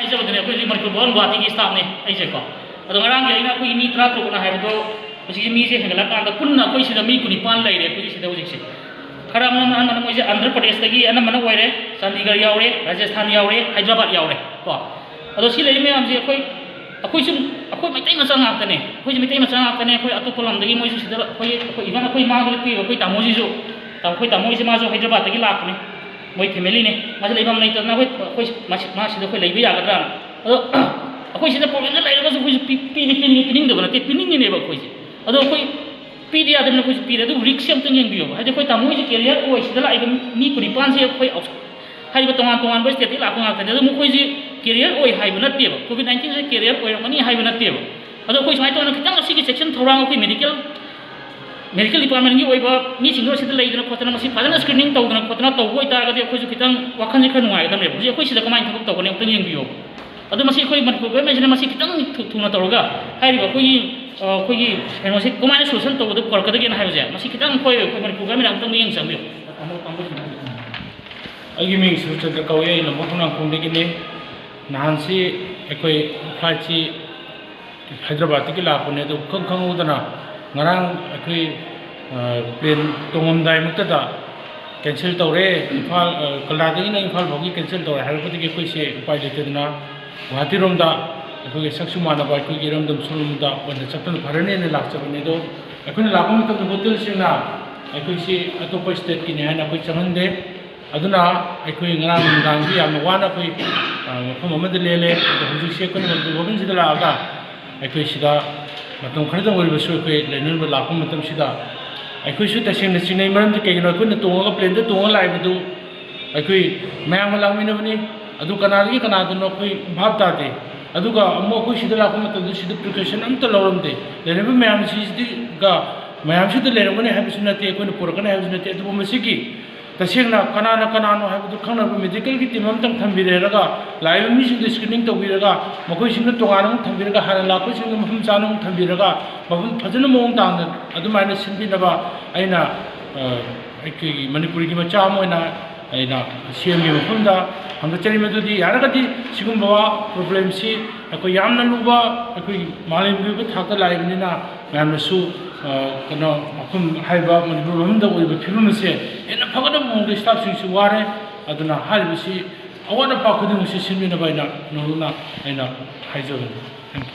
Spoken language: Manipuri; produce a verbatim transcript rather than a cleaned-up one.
ꯍꯥꯏꯖꯕꯗꯨꯅꯦ, ꯑꯩꯈꯣꯏ ꯍꯧꯖꯤꯛ ꯃꯅꯤꯄꯨꯔ ꯚꯋꯟ ꯒꯨꯋꯥꯍꯥꯇꯤꯒꯤ staff ꯅꯦ ꯑꯩꯁꯦꯀꯣ꯫ ꯑꯗꯣ ꯉꯔꯥꯡꯒꯤ ꯑꯩꯅ ꯑꯩꯈꯣꯏꯒꯤ ꯃꯤ ꯇꯔꯥ ꯇꯔꯨꯛꯅ ꯍꯥꯏꯕꯗꯣ, ꯍꯧꯖꯤꯛꯀꯤ ꯃꯤꯁꯦ ꯍꯦꯟꯒꯠꯂꯛꯀꯥꯟꯗ ꯄꯨꯟꯅ ꯑꯩꯈꯣꯏ ꯁꯤꯗ ꯃꯤ ꯀꯨꯟꯅꯤꯄꯥꯟ ꯂꯩꯔꯦ ꯑꯩꯈꯣꯏꯒꯤ ꯁꯤꯗ ꯍꯧꯖꯤꯛꯁꯦ꯫ ꯈꯔ ꯑꯃꯅ, ꯑꯅꯝꯕꯅ ꯃꯣꯏꯁꯦ ꯑꯟꯙ꯭ꯔ ꯄ꯭ꯔꯗꯦꯁꯇꯒꯤ ꯑꯅꯝꯕꯅ ꯑꯣꯏꯔꯦ, ꯆꯥꯟꯗꯤꯒꯔ ꯌꯥꯎꯔꯦ, ꯔꯥꯖꯁꯊꯥꯟ ꯌꯥꯎꯔꯦ, ꯍꯥꯏꯗ꯭ꯔꯕꯥꯗ ꯌꯥꯎꯔꯦ ꯀꯣ꯫ ꯑꯗꯣ ꯁꯤ ꯂꯩꯔꯤ ꯃꯌꯥꯝꯁꯦ ꯑꯩꯈꯣꯏ, ꯑꯩꯈꯣꯏꯁꯨ, ꯑꯩꯈꯣꯏ ꯃꯩꯇꯩ ꯃꯆꯥ ꯉꯥꯛꯇꯅꯦ, ꯑꯩꯈꯣꯏꯁꯦ ꯃꯩꯇꯩ ꯃꯆꯥ ꯉꯥꯛꯇꯅꯦ꯫ ꯑꯩꯈꯣꯏ ꯑꯇꯣꯞꯄ ꯂꯝꯗꯒꯤ ꯃꯣꯏꯁꯨ ꯁꯤꯗ ꯑꯩꯈꯣꯏ, ꯑꯩꯈꯣꯏ even ꯑꯩꯈꯣꯏ ꯃꯥꯡꯗ ꯂꯦꯞꯄꯤꯕ ꯑꯩꯈꯣꯏ ꯇꯥꯃꯣꯁꯤꯁꯨ, ꯑꯩꯈꯣꯏ ꯇꯥꯃꯣꯁꯦ ꯃꯥꯁꯨ ꯍꯥꯏꯗ꯭ꯔꯕꯥꯗꯇꯒꯤ ꯂꯥꯛꯄꯅꯦ꯫ ꯃꯣꯏ family ꯅꯦ꯫ ꯃꯥꯁꯦ ꯂꯩꯐꯝ ꯂꯩꯇꯗꯅ ꯑꯩꯈꯣꯏ, ꯑꯩꯈꯣꯏ ꯃꯥꯁꯤ, ꯃꯥꯁꯤꯗ ꯑꯩꯈꯣꯏ ꯂꯩꯕ ꯌꯥꯒꯗ꯭ꯔꯥꯅ꯫ ꯑꯗꯣ ꯑꯩꯈꯣꯏ ꯁꯤꯗ problem ꯗ ꯂꯩꯔꯒꯁꯨ ꯑꯩꯈꯣꯏꯁꯨ ꯄꯤ-, ꯄꯤꯗꯤ ꯄꯤꯅꯤꯡꯉꯤ, ꯄꯤꯅꯤꯡꯗꯕ ꯅꯠꯇꯦ, ꯄꯤꯅꯤꯡꯉꯤꯅꯦꯕ ꯑꯩꯈꯣꯏꯁꯦ꯫ ꯑꯗꯣ ꯑꯩꯈꯣꯏ ꯄꯤꯗ ꯌꯥꯗꯕꯅꯤꯅ ꯑꯩꯈꯣꯏꯁꯨ ꯄꯤꯔꯦ꯫ ꯑꯗꯨꯕꯨ risk ꯁꯦ ꯑꯝꯇꯪ ꯌꯦꯡꯕꯤꯌꯣꯕ꯫ ꯍꯥꯏꯗꯤ ꯑꯩꯈꯣꯏ ꯇꯥꯃꯣ ꯍꯣꯏꯁꯦ carrier ꯑꯣꯏ, ꯁꯤꯗ ꯂꯥꯛꯏꯕ ꯃꯤ ꯀꯨꯟꯅꯤꯄꯥꯟꯁꯦ ꯑꯩꯈꯣꯏ outs-, ꯍꯥꯏꯔꯤꯕ ꯇꯣꯉꯥꯟ ꯇꯣꯉꯥꯟꯕ state ꯇꯒꯤ ꯂꯥꯛꯄ ꯉꯥꯛꯇꯅꯦ꯫ ꯑꯗꯣ ꯃꯈꯣꯏꯁꯦ carrier ꯑꯣꯏ ꯍꯥꯏꯕ ꯅꯠꯇꯦꯕ, COVID nineteen ꯁꯦ carrier ꯑꯣꯏꯔꯝꯒꯅꯤ ꯍꯥꯏꯕ ꯅꯠꯇꯦꯕ꯫ ꯑꯗꯣ ꯑꯩꯈꯣꯏ ꯁꯨꯃꯥꯏꯅ ꯇꯧꯗꯅ ꯈꯤꯇꯪ ꯑꯁꯤꯒꯤ ꯆꯦꯛꯁꯤꯟ ꯊꯧꯔꯥꯡ ꯑꯩꯈꯣꯏ medical, medical department ꯀꯤ ꯑꯣꯏꯕ ꯃꯤꯁꯤꯡꯗꯣ ꯑꯁꯤꯗ ꯂꯩꯗꯅ ꯈꯣꯠꯇꯅ ꯃꯁꯤ ꯐꯖꯅ screening ꯇꯧꯗꯅ ꯈꯣꯠꯇꯅ ꯇꯧꯕ ꯑꯣꯏꯇꯥꯔꯒꯗꯤ ꯑꯩꯈꯣꯏꯁꯨ ꯈꯤꯇꯪ ꯋꯥꯈꯜꯁꯦ ꯈꯔ ꯅꯨꯡꯉꯥꯏꯒꯗꯕꯅꯦꯕ꯫ ꯍꯧꯖꯤꯛ ꯑꯩꯈꯣꯏ ꯁꯤꯗ ꯀꯃꯥꯏꯅ ꯊꯕꯛ ꯇꯧꯒꯅꯤ ꯑꯝꯇꯪ ꯌꯦꯡꯕꯤꯌꯣ꯫ ꯑꯗꯣ ꯃꯁꯤ ꯑꯩꯈꯣꯏ ꯃꯅꯤꯄꯨꯔ government ꯁꯤꯅ ꯃꯁꯤ ꯈꯤꯇꯪ ꯊꯨ-, ꯊꯨꯅ ꯇꯧꯔꯒ ꯍꯥꯏꯔꯤꯕ ꯑꯩꯈꯣꯏꯒꯤ, ꯑ, ꯑꯩꯈꯣꯏꯒꯤ ꯀꯩꯅꯣꯁꯦ ꯀꯃꯥꯏꯅ solution ꯇꯧꯕꯗ ꯄꯨꯔꯛꯀꯗꯒꯦꯅ ꯍꯥꯏꯕꯁꯦ ꯃꯁꯤ ꯈꯤꯇꯪ ꯑꯩꯈꯣꯏ, ꯑꯩꯈꯣꯏ ꯃꯅꯤꯄꯨꯔ government ꯅ ꯑꯃꯨꯛꯇꯪ ꯌꯦꯡꯖꯕꯤꯌꯨ꯫ ꯑꯩꯒꯤ ꯃꯤꯡ ꯁꯨꯔꯆꯟꯗ꯭ꯔ ꯀꯧꯏ, ꯑꯩ ꯂꯝꯕꯣꯛ ꯈꯣꯡꯅꯥꯡꯈꯣꯡꯗꯒꯤꯅꯤ꯫ ꯅꯍꯥꯟꯁꯤ ꯑꯩꯈꯣꯏ flight ꯁꯤ ꯍꯥꯏꯗ꯭ꯔꯕꯥꯗꯇꯒꯤ ꯂꯥꯛꯄꯅꯦ, ꯑꯗꯨ ꯈꯪ ꯈꯪꯍꯧꯗꯅ ꯉꯔꯥꯡ ꯑꯩꯈꯣꯏ, ꯑ, plane ꯇꯣꯡꯉꯝꯗꯥꯏꯃꯛꯇꯗ cancel ꯇꯧꯔꯦ꯫ ꯏꯝꯐꯥꯜ, ꯑ, ꯀꯜꯀꯇꯥꯗꯒꯤꯅ ꯏꯝꯐꯥꯜ ꯐꯥꯎꯒꯤ cancel ꯇꯧꯔꯦ ꯍꯥꯏꯔꯛꯄꯗꯒꯤ ꯑꯩꯈꯣꯏꯁꯦ ꯎꯄꯥꯏ ꯂꯩꯇꯗꯅ ꯒꯨꯋꯥꯍꯥꯇꯤꯔꯣꯝꯗ ꯑꯩꯈꯣꯏꯒꯤ ꯁꯛꯁꯨ ꯃꯥꯟꯅꯕ ꯑꯩꯈꯣꯏꯒꯤ ꯏꯔꯝꯗꯝ ꯁꯣꯝꯂꯣꯝꯗ ꯑꯣꯏꯅ ꯆꯠꯄꯅ ꯐꯔꯅꯤꯅ ꯂꯥꯛꯆꯕꯅꯦ꯫ ꯑꯗꯣ ꯑꯩꯈꯣꯏꯅ ꯂꯥꯛꯄ ꯃꯇꯝꯗ hotel ꯁꯤꯡꯅ ꯑꯩꯈꯣꯏꯁꯤ ꯑꯇꯣꯞꯄ state ꯀꯤꯅꯤ ꯍꯥꯏꯅ ꯑꯩꯈꯣꯏ ꯆꯪꯍꯟꯗꯦ꯫ ꯑꯗꯨꯅ ꯑꯩꯈꯣꯏ ꯉꯔꯥꯡ ꯅꯨꯡꯗꯥꯡꯁꯤ ꯌꯥꯝꯅ ꯋꯥꯅ ꯑꯩꯈꯣꯏ, ꯑ, ꯃꯐꯝ ꯑꯃꯗ ꯂꯦꯜꯂꯦ꯫ ꯑꯗꯣ ꯍꯧꯖꯤꯛꯁꯤ ꯑꯩꯈꯣꯏꯅ ꯃꯅꯤꯄꯨꯔ government ꯁꯤꯗ ꯂꯥꯛꯑꯒ ꯑꯩꯈꯣꯏ ꯁꯤꯗ ꯃꯇꯝ ꯈꯔꯗꯪ ꯑꯣꯏꯔꯕꯁꯨ ꯑꯩꯈꯣꯏ ꯂꯩꯅꯅꯕ ꯂꯥꯛꯄ ꯃꯇꯝꯁꯤꯗ ꯑꯩꯈꯣꯏꯁꯨ ꯇꯁꯦꯡꯅ ꯆꯤꯡꯅꯩ꯫ ꯃꯔꯝꯗꯤ ꯀꯩꯒꯤꯅꯣ, ꯑꯩꯈꯣꯏꯅ ꯇꯣꯡꯉꯒ, plane ꯗ ꯇꯣꯡꯉꯒ ꯂꯥꯛꯏꯕꯗꯨ ꯑꯩꯈꯣꯏ ꯃꯌꯥꯝꯒ ꯂꯥꯛꯃꯤꯟꯅꯕꯅꯤ꯫ ꯑꯗꯨ ꯀꯅꯥꯗꯒꯤ ꯀꯅꯥꯗꯅꯣ ꯑꯩꯈꯣꯏ ꯚꯥꯞ ꯇꯥꯗꯦ꯫ ꯑꯗꯨꯒ ꯑꯃꯨꯛ ꯑꯩꯈꯣꯏ ꯁꯤꯗ ꯂꯥꯛꯄ ꯃꯇꯝꯗ ꯁꯤꯗ precaution ꯑꯝꯇ ꯂꯧꯔꯝꯗꯦ꯫ ꯂꯩꯔꯝꯕ ꯃꯌꯥꯝꯁꯤꯒ, ꯃꯌꯥꯝꯁꯤꯗ ꯂꯩꯔꯝꯒꯅꯤ ꯍꯥꯏꯕꯁꯨ ꯅꯠꯇꯦ, ꯑꯩꯈꯣꯏꯅ ꯄꯨꯔꯛꯀꯅꯤ ꯍꯥꯏꯕꯁꯨ ꯅꯠꯇꯦ꯫ ꯑꯗꯨꯕꯨ ꯃꯁꯤꯒꯤ ꯇꯁꯦꯡꯅ ꯀꯅꯥꯅ ꯀꯅꯥꯅꯣ ꯍꯥꯏꯕꯗꯨ ꯈꯪꯅꯕ medical ꯒꯤ team ꯑꯃꯇꯪ ꯊꯝꯕꯤꯔꯦꯔꯒ, ꯂꯥꯛꯏꯕ ꯃꯤꯁꯤꯡꯗꯨ screening ꯇꯧꯕꯤꯔꯒ, ꯃꯈꯣꯏꯁꯤꯡꯗꯨ ꯇꯣꯉꯥꯟꯅ ꯑꯃꯨꯛ ꯊꯝꯕꯤꯔꯒ, ꯍꯥꯟꯅ ꯂꯥꯛꯄꯁꯤꯡꯗꯨ ꯃꯐꯝ ꯆꯥꯅ ꯑꯃꯨꯛ ꯊꯝꯕꯤꯔꯒ, ꯃꯐꯝ ꯐꯖꯅ ꯃꯑꯣꯡ ꯇꯥꯅ ꯑꯗꯨꯃꯥꯏꯅ ꯁꯤꯟꯕꯤꯅꯕ ꯑꯩꯅ, ꯑ, ꯑꯩꯈꯣꯏꯒꯤ ꯃꯅꯤꯄꯨꯔꯒꯤ ꯃꯆꯥ ꯑꯃ ꯑꯣꯏꯅ ꯑꯩꯅ ꯁꯤ ꯑꯦꯝꯒꯤ ꯃꯐꯝꯗ ꯍꯪꯒꯠꯆꯔꯤ꯫ ꯃꯗꯨꯗꯤ ꯌꯥꯔꯒꯗꯤ ꯁꯤꯒꯨꯝꯕ ꯄ꯭ꯔꯣꯕ꯭ꯂꯦꯝꯁꯤ ꯑꯩꯈꯣꯏ ꯌꯥꯝꯅ ꯂꯨꯕ, ꯑꯩꯈꯣꯏ ꯃꯥꯂꯦꯝꯒꯤ ꯑꯣꯏꯕ ꯊꯥꯛꯇ ꯂꯥꯛꯏꯕꯅꯤꯅ, ꯃꯌꯥꯝꯅꯁꯨ, ꯑ, ꯀꯩꯅꯣ, ꯃꯐꯝ ꯍꯥꯏꯕ ꯃꯅꯤꯄꯨꯔ ꯃꯐꯝꯗ ꯑꯣꯏꯕ ꯐꯤꯕꯝ ꯑꯁꯤ ꯍꯦꯟꯅ ꯐꯒꯠꯅꯕ ꯃꯑꯣꯡꯗ ꯁ꯭ꯇꯥꯐꯁꯤꯡꯁꯨ ꯋꯥꯔꯦ꯫ ꯑꯗꯨꯅ ꯍꯥꯏꯔꯤꯕꯁꯤ ꯑꯋꯥꯠ ꯑꯄꯥ ꯈꯨꯗꯤꯡꯃꯛꯁꯤ ꯁꯤꯟꯕꯤꯅꯕ ꯑꯩꯅ ꯅꯧꯅ ꯑꯩꯅ ꯍꯥꯏꯖꯕꯅꯤ꯫ Thank you꯫